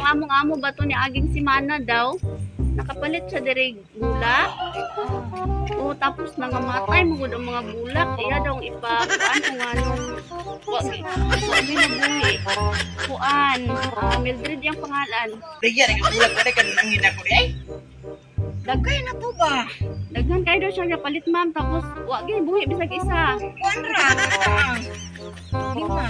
Katong among amo ba to ni aging simana daw. Nakapalit siya diri bulak. O tapos nangamatay mo gud ang mga bulak. Iya daw ang ipakuan kung anong wa gyud nabuhi. Kuan, Mildred yung pangalan. Bigyan ang bulag ko kan ang ina ko di ay. Daghan na to ba? Daghan kayo daw siya palit, ma'am, tapos wa gyud buhi bisag isa. Kuan ra ang lima.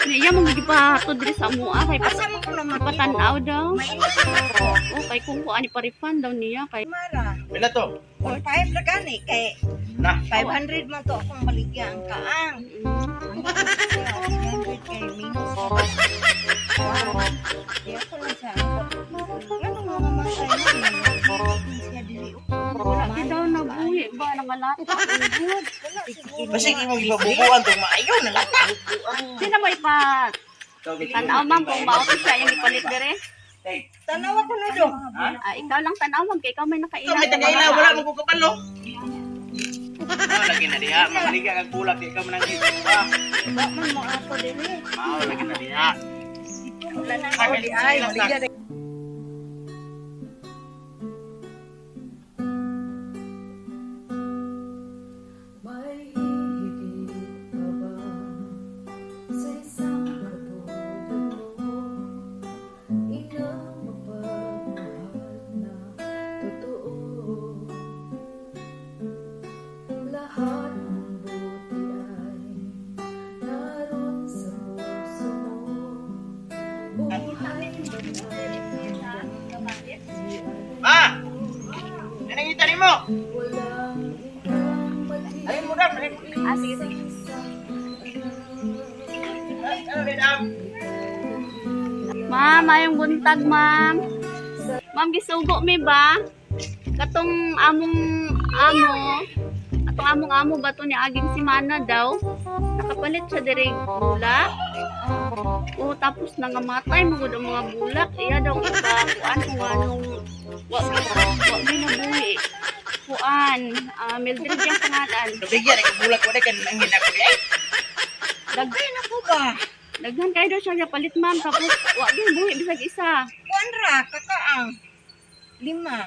Niya mo gipahatod diri sa amoa kay Asa mo ko na makita? patanaw daw. Maila man ako. O kay kung kuan ipa-refund daw niya kay Mara. Pila to? Or 5 ra gani kay Na. 500 man to akong baligya ang kaang. Ang siya, 300 kay minus. Kuan. Di ako lang sa ano mga matay man. Siya diri oh. Wala gyud daw nabuhi ba, nangalata ang good. Wala siguro. Basig imong gipabubuan tong maayo na lata. Di na mo ipa tanaw, ma'am, kung mao to siya yung ipalit dire. Tanawa ko na do. Ah, ikaw lang tanaw, ma'am, kay ikaw may nakaila. Ikaw may tagaila, wala mo ko kabalo. Mao lagi na diha, mamaligya kag bulag di ka manangit. Ah, Wa man mo ato diri. mao lagi na diha. Wala na ako di ay baligya. May hihigit pa ba sa isang katulad mo? Inang mapagmahal na totoo. Lahat ng buti ay naroon sa puso mo. Buhay man ay Ma! Nanangita nimo. walang inang Alin mo dam, alin. Ah, sige, sige. Ano ni dam? Ma'am, ayong buntag, ma'am. Ma'am, gisugo mi ba? Katong among amo, atong among amo ba to ni aging simana daw. Nakapalit siya diri bulak. O tapos nangamatay mo gud ang mga bulak. Iya daw ang ipakuan kung anong wa gyud nabuhi. Kuan, Mildred yung pangalan. Bigyan ang bulag ko kan ang ina ko di ay. Daghan na to ba? Daghan kayo daw siya palit, ma'am, tapos wa gyud buhi bisag isa. Kuan ra kakaang lima.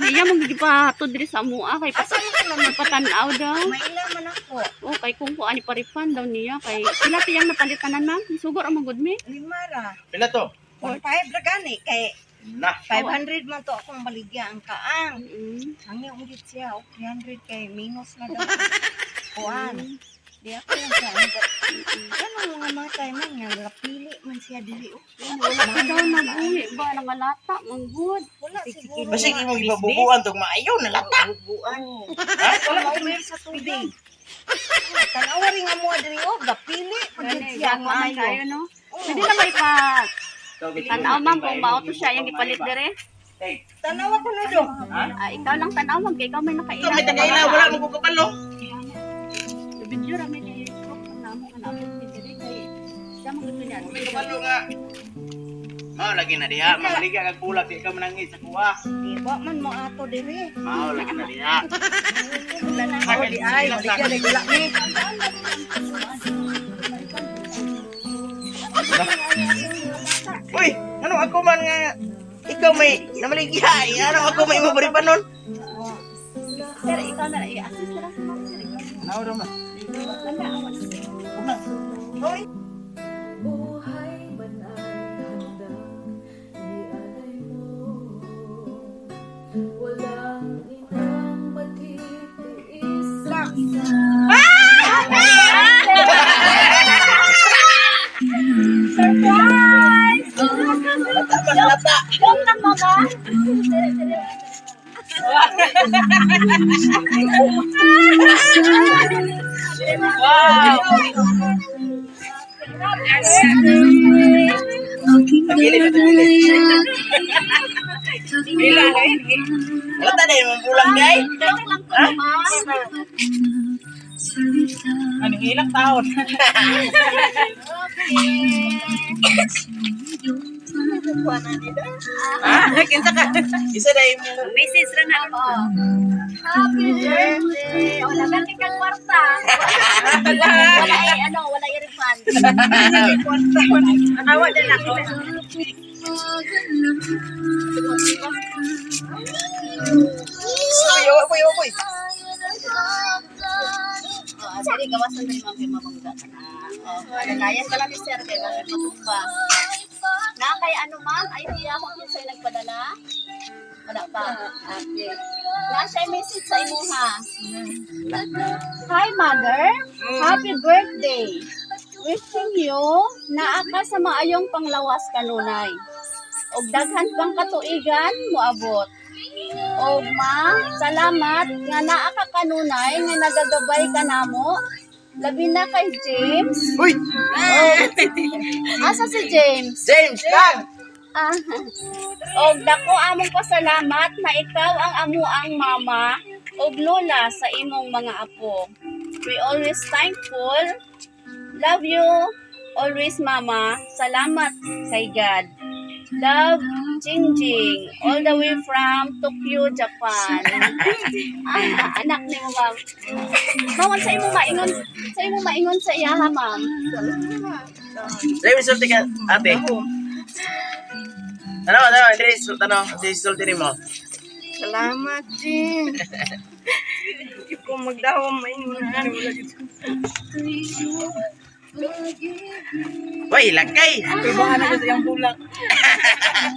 Niya mo gipahatod diri sa amoa kay Asa mo ko na makita? patanaw daw. Maila man ako. O kay kung kuan ipa-refund daw niya kay pila tiyang napalitanan, ma'am. Sugo ra man gud mi. Lima ra. Pila to? Or 5 ra gani kay Na. 500 man to akong baligya ang kaang. Ang yung ulit siya, oh, 300 kay minus na daw. Kuan. Di ako lang sa ano mga matay man nga lapili man siya diri oh. Wala pa daw nabuhi ba, nangalata man gud. Wala siguro. Basig imong gipabubuan tong maayo na lata. Bubuan. Ha? Wala ko sa tubig. Tanawa rin nga mo diri oh, gapili man jud Gani siya gako man maayo. kayo no. Pwede na ba ipa tanaw, ma'am, kung mao to siya yung ipalit dire? Tanawa ko na do. Ah, ikaw lang tanaw, ma'am, kay ikaw may nakaila. Ikaw may tagaila, wala mo ko kabalo. Video ra mi ni proof na mo nga naabot mi dire kay siya man gud niya. May kabalo nga. Mao lagi na diha, mamaligya kag bulag di ka manangit sa kuha. Di ba man mo ato diri. Mao lagi na diha. Wala na ako di ay, baligya di wala ni. Uy, ano ako man nga ikaw may namaligya, eh. Ano ako may mabaripan nun? Sir, ikaw na i-assist na lang si ma'am, sir. Ikaw na. Ano daw ma? Wala, wala. Hoy, Buhay man ay handang ialay mo. Walang inang matitiis ang Surprise! lata ba lata? Joke lang, mama. Wow! Tagilid, tagilid. Lata na yung bulag di ay. Joke lang po, mama. Anong ilang taon? Ah, kinsa ka? Isa na yung Message ra na ako. Happy birthday! Wala ba kang kwarta? Wala ay ano, wala i-refund. Awa din ako. Ay, boy, boy. Oh, dili gawasan diri, ma'am, kay mabangga ka na. Oh, alalayan ka lang ni sir kay bakit matumba. Na kay ano, ma'am, idea kung kinsay nagpadala? Wala pa. Okay. Na siya message sa imuha. Hi, mother. Happy birthday. Wishing you naa ka sa maayong panglawas kanunay. Og daghan pang katuigan moabot. Og ma, salamat nga naa ka kanunay nga nagagabay ka namo. Labi na kay James. Uy! Og, asa si James? James, lang! Ah. Og dako among pasalamat na ikaw ang amuang mama og lola sa imong mga apo. We always thankful. Love you always, Mama. Salamat kay God. Love, Jingjing, all the way from Tokyo, Japan. Ah, anak ni mo, ma'am. Ma'am, sa imo maingon sa iyaha, ma'am? Sabi sulti ka, ate. Ano, ano, hindi, ano, si sulti ni mo. Salamat, Jing. Hindi ko magdahom maingon. Uy, lakay!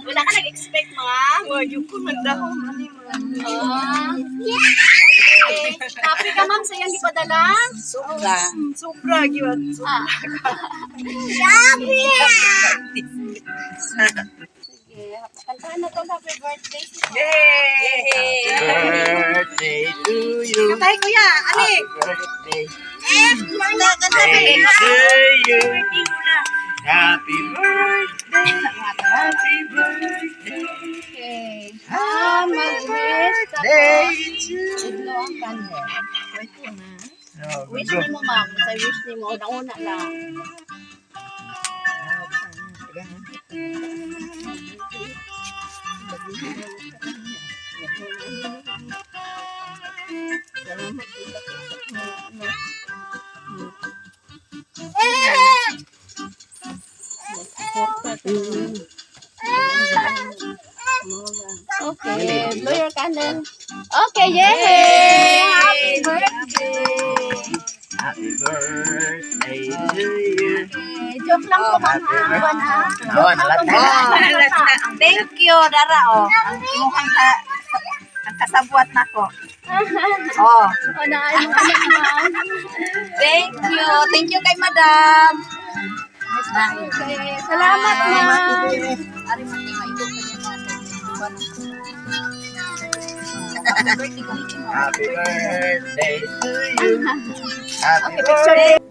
Wala ka nag-expect, ma'am? Wag ko magdahom ani, ma'am. Ah. Okay. Happy ka, ma'am, sa iyang gipadala? Sobra. Sobra gyud. Ah. Sige, kantahan na to happy birthday si ma'am. Yay! Happy birthday to you. Tay, kuya, ani. Happy birthday. Kanta kanta. Day to you. Happy birthday. Happy birthday. Okay. Ah, mag-wish ka po. Day to you. I-blow ang candle. Oh, Wish go. ni mo, ma'am. Sa wish ni mo, una-una lang. Okay, blow your candle. Okay, yay! Happy birthday! Happy birthday to you. Okay, joke lang po, ma'am, ha? Buwan, ha? Oh, nalat na. Thank you, Dara oh. Ang imuhang ka ang kasabwat nako. Oh. O, na, ay, mo anak, ma'am. Thank you. Thank you kay Madam. Okay, salamat, ma'am. Ari man kay maigo pa niya mga Happy birthday to you. Happy Okay, picture.